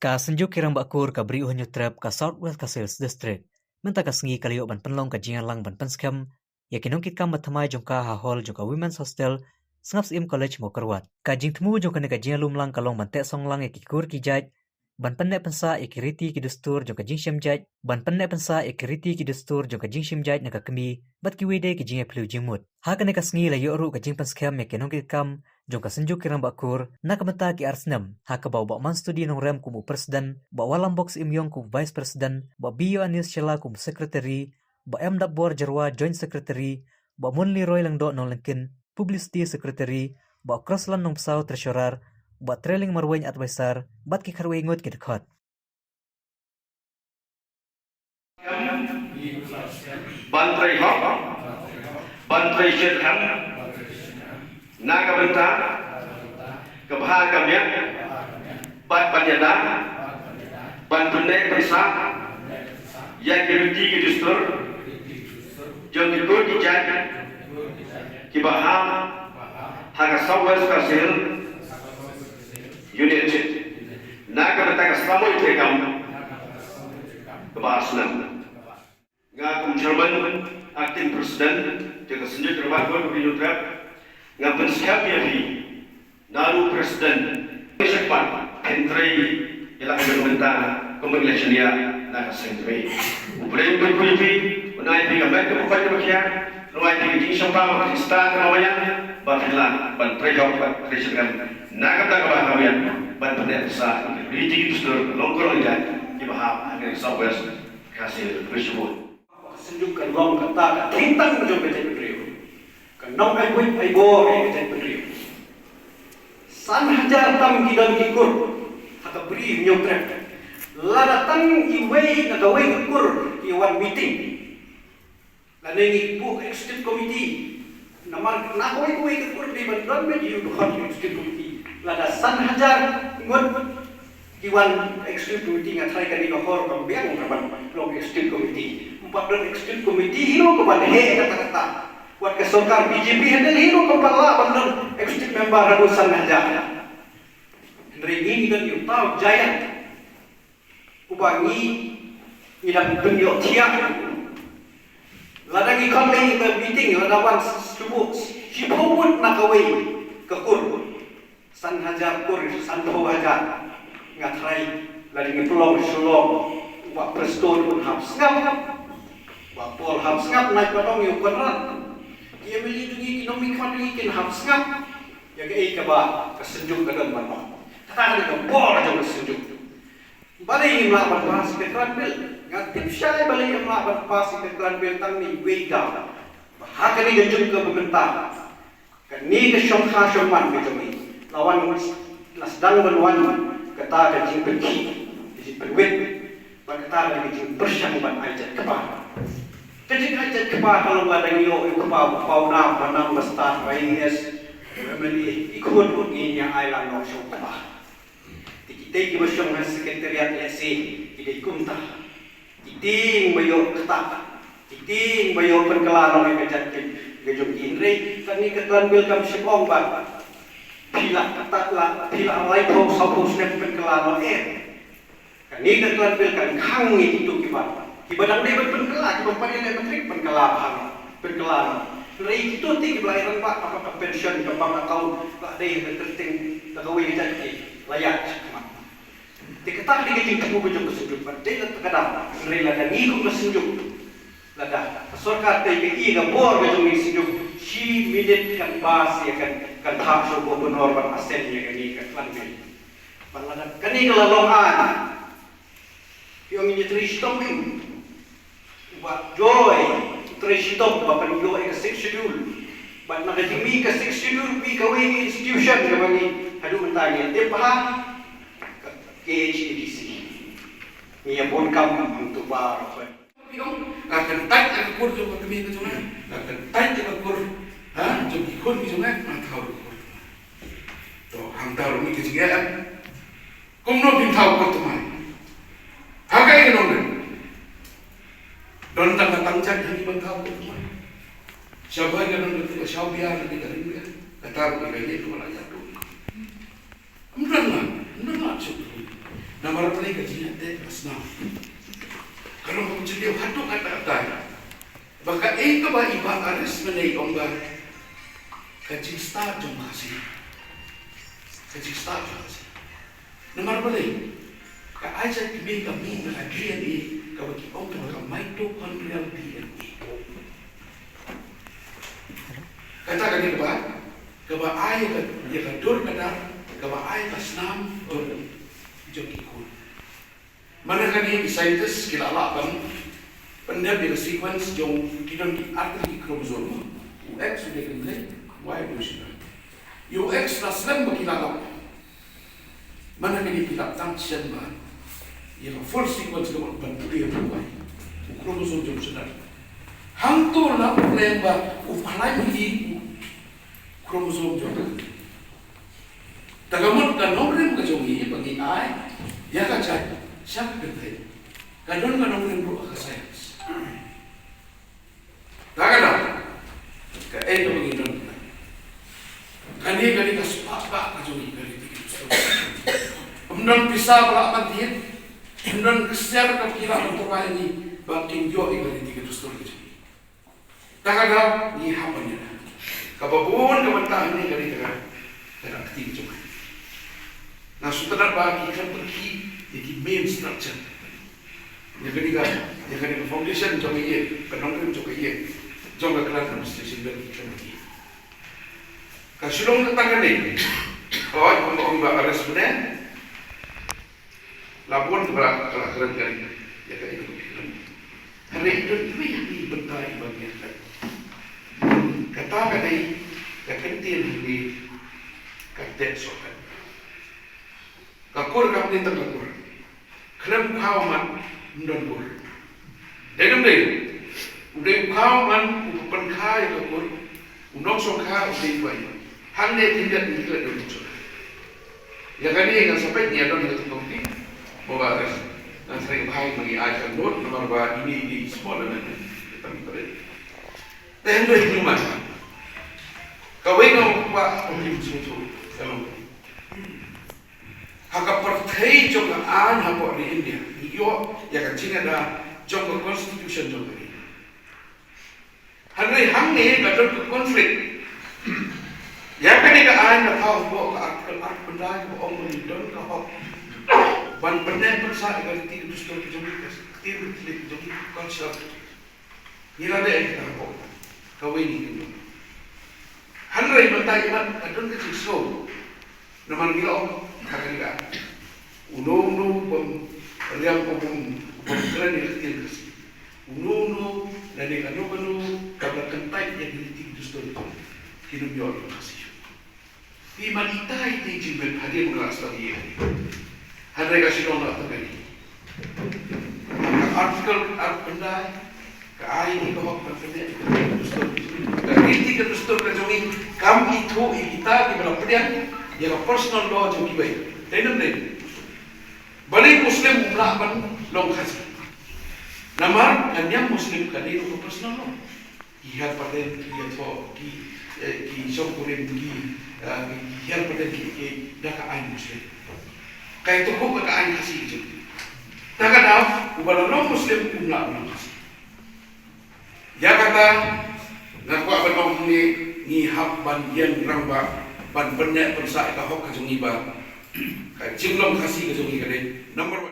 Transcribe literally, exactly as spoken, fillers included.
Ka Synjuk Kirangbah Kur ka Bri U Hynñiewtrep ka South West Khasi Hills District mynta ka sngi ka la ïoh ban pynlong ka jingïalang ban pynskhem ïa ki nongkitkam ba thymmai jong ka ha hall jong ka Women's Hostel, Sngap Syiem College, Mawkyrwat. Ka jingthmu jong kane ka jingïalum lang ka long ban teh song lang ïa ki kur ki jait, ban pynneh pynsah ïa ki riti ki dustur jong ka jingshim jait, ban pynneh pynsah ïa ki riti ki dustur jong ka jingshim jait na ka kmie bad kiwei de ki jingïaphylliew jingmut. Ha kane ka sngi la ïoh ruh ka jingpynskhem ïa ki nongkitkam jong ka Synjuk Kirangbah Kur na ka bynta ki ar snem, ha kaba u Bah Manstudi Nongrem kum u President, Bah Walambok Syiem Ïong kum u Vice President, Bah B Ioannis Shylla kum u Secretary, Bah M Dapbor Jyrwa Joint Secretary, Bah Munlyroy Lyngdoh Nonglyngkit Publicity Secretary, Bah Crossland Nongbsap Treasurer, Bah Treling Marwein Advisor bad ki khatwei ngut ki dkhot. Ban trei hok, ban trei shitrhem na ka bynta ka bha ka miat bad ban ïada ban pynneh pynsah ïa ki riti ki dustur jong ki kur ki jait kiba hap ha ka South West Khasi Hills Unit na ka bynta ka samoi treikam kaba ar snem. Nga kum Chairman, Acting President jong ka Synjuk Kirangbah Kur ka Bri U Hynñiewtrep, nga pynskhem ïa phi naduh President, phi sngewbha phin trei ïa la ka jong mynta kumba ngi la shaniah na ka seng kmie. U Blei un pynbor ïa phi, un ai phi ka met kaba khot kaba khiah, un ai phi ka jingshemphang, ka jingstad kaba maïan, ba phin lah ban trei hok bad trei shitrhem na ka bynta ka bha ka miat bad pynneh pynsah ïa ki riti ki dustur, ka long kur long jait kiba hap ha ka South West Khasi Hills. Ka Synjuk kan long kata ka thingtang jong ka jaitbynriew, ka nongai buit ai bor ïa ka jaitbynriew. San hajar tam ki don ki kur ha ka Bri U Hynñiewtrep. Lada tang iwei na kawei ka kur ki wan meeting, lane ngi buh executive committee, namar na kawei kawei ka kur dei ban don beit ïa u dkhot executive committee. Lada san hajar ngut ki wan executive committee, nga tharai kane ka hall kam biang ka ban long executive committee. Ym pat don executive committee hi ruh ka ban heh katta katta. Wat ka sorkar B J P hadien hi ruh kam pat lah ban don executive member haduh san hajar. Hynrei ngi ngi don ïa uta u giant uba ngi ngi dang pynïohthiah. Lada ngi khot ïa ka meeting, lada wan shu buh shiphew ngut na kawei ka kur, san hajar kur, sanphew hajar, nga tharai lada ngi pynlong shu long, u Bah Prestone un hap sngap, u Bah Paul hap sngap, nai pat ong ïa u Conrad, ki M L A jong ngi, ki nongmihkhmat jong ngi kin hap sngap ïa kaei kaba ka Synjuk ka don ban ong. Kata ka dei ka bor jong ka Synjuk. Balei ngim lah ban pass ïa ka clan bill? Nga tip shai balei ngim lah ban pass ïa ka clan bill tang ne iwei i daw. Ba ha kane ka juk kaba mynta, kane ka shongkha shongman ka jong ngi, la wan, la sdang ban wan kata ka jingpynkhih, ka jingpynwit, bad kata ka jingpyrshang ban ai jait kpa. Ka jingai jait kpa ka long lada ngi ïoh ïa u kpa ba pawnam, ba nam, ba stad, ba I A S, ba M L A, i khun ruh ngin ïa ai la noh sha u kpa. Te kitei kiba shong ha secretariat lehse ki dei kumta. Ki tieng ba ïoh ktah, ki tieng ba ïoh pynkylla noh ïa ka jait ka jong ki. Hynrei kane ka clan bill kam shym ong ba phi lah ktah, lah phi lah laiphew sawphew snem pynkylla noh, em. Kane ka clan bill kan khang ïa kito kiba, kiba dang dei ban pynkylla, kiba pat ïaleh matrik pynkylla bha noh, pynkylla noh. Hynrei kito te kiba la ïaid rangbah, ka, ka pension, ka bank account la dei ha ka kyrteng da kawei ka jait, ki la ïaid shakhmat. Te kata ka dei ka jingthmu ka jong ka Synjuk, ba dei la ka dang, hynrei lada ngi kum ka Synjuk, lada ka sorkar te ka i ka bor ka jong ngi Synjuk, shi minit kan pass ïa, kan, kan thah sha u Governor ban assent ïa kane ka clan bill. Bad lada kane ka la long aiñ, phi ong ngi trei shitom, em. Uba Joy u trei shitom ba pynïoh ïa ka Sixth Schedule. Bad na ka jingmih ka Sixth Schedule, mih kawei ka institution kaba ngi haduh mynta ngi tip bha, ka K H A D C. Ngi ïa bun kam hangto baroh. Phi ong, la kyntait ïa ka kur jong ka kmie ka jong nga, la kyntait ïa ka kur, ha, jong ki khun ki jong nga, nga thaw ruh ka kur. To, hangta ruh mih ka jingeh, em. Kumno phin thaw ka kur thymmai? Ha kaei ka nongrim? Don tang ka tang jait ha ngi ban thaw ka kur thymmai. Sha bai ka don ka tur, sha biar ka ring biar. Kata ruh ka ïeit ka la ïa tu. Ym don la, ym don la shuh. Namar balei ka jingïadei ka snam ka long kaba jylliew haduh katta katta. Ba kaei kaba i Bah Aris mynne i ong ba ka jingstad jong ka Khasi. Ka jingstad jong ka Khasi. Namar balei? Ka ai jait kmie ka mih na ka D N A kaba ki ong ka mitochondrial D N A. Kata ka dei kaba, kaba ai ïa ka, ïa ka dur ka dar, kaba ai ka snam jong, jong ki khun. Mynta kane ki scientist ki la lah ban pyndep ïa ka sequence jong ki don ki artylli ki chromosome. U X u dei kynthei, Y u dei u shynrang. Ïa u X la slem ba ki la lap. Mynta kane ki la tang shen ba ïa ka full sequence ka mut ban plie ïa u Y, u chromosome jong u shynrang. Hangto la u khlaiñ ba u khlaiñ hi u chromosome jong u. Te ka mut ka nongrim ka jong ngi ba ngi ai ïa ka jait sha ka kynthei ka don ka nongrim ruh ha ka science. Ta ka daw kaei kaba ngi don. Kane ka dei ka spah bah ka jong ngi ka riti ka dustur. Ym don pisa ba lah ban thied, ym don ksiar kaba ki lah ban tyrwa ïa ngi ba kin ïoh ïa ka riti ka dustur ka jong ngi. Ta ka daw ngi hap ban ïada. Kaba bun ka bynta hangne ka dei ka, ka dei ka kti ka jong ngi. Nga sngewtynnat ba ki khlem pynkhih ïa ki main structure. Ïa kane ka, ïa kane ka foundation jong ka ïing, ka nongrim jong ka ïing, jong ka clan administration bill ki khlem pynkhih. Ka shu long tang kane. Hooid, kumba ong i Bah Aris mynne. La bun kiba la, la kren kane ïa kaei kaba ki kren. Hynrei don iwei iwei i bynta iba ngi ïakren. Kata ka dei ka kyntien hangne ka teh sohkhet. Ka kur kam dei tang ka kur. Khlem khaw man ym don kur. Dei ne ym dei? U dei u khaw man u pynkha ïa ka kur. U nongshongkha u dei uwei. Hangne khyndiat ngi klet da u nongshongkha. Ïa kane ngan sa peit ngi ïa don ha ka komiti. Mo ba res. Ngan sa ring bha ma ngi ai ka note namar ba ine i dei i small amendment. Te hynrei ngi ma. Kawei nga kwah ong ïa u sngewthuh. Ka long. Ha ka pyrthei jong ka aiñ hapoh ri India, ngi ïoh ïa ka jingada jong ka constitution jong ka ri. Hynrei hangne ka don ka conflict. Ïa kane ka aiñ ka thaw hapoh ka article arphew khyndai kaba ong ba ngi don ka hok ban pynneh pynsah ïa ka riti ka dustur ka jong ngi, ka ktien ka jong ngi, ka culture. Ngi la dei ïa kita hapoh kawei ngi kyndon. Hynrei mynta ïa mat ka don ka jingsngew. Namar ngi la ong ha kane ka aiñ, uno uno u bym riam, u bym, u bym kren ïa ka ktien Khasi, uno uno lane kano kano kaba kyntait ïa ki riti ki dustur, kin ym ïoh ïa ka Khasi. Te man ita ita i jingmut hadien ba nga la sdang ïa. Hynrei ka shu long na tang kane. Ka article arphew khyndai ka ai ïa ngi ka hok ban pynneh ka dustur. Ka riti ka dustur ka jong ngi kam ithuh ïa kita kiba la pdiang ïa ka personal law jong kiwei. Dei ne ym dei? Balei Muslim um lah ban long Khasi? Namar ka niam Muslim ka dei ruh ka personal law. Ki hiar paten, ki ïathoh, ki, eh, ki shongkurim, ki, eh, ki hiar paten, ki, ki da ka aiñ Muslim. Ka ïathuh ka, ka aiñ Khasi ka jong. Ta ka daw uba la long Muslim um lah ban long Khasi. Ïa kata nga kwah ban ong hangne, ngi hap ban ïeng rangbah ban pynneh pynsah ïa ka hok ka jong ngi ba ka jinglong Khasi ka jong ngi ka dei number one.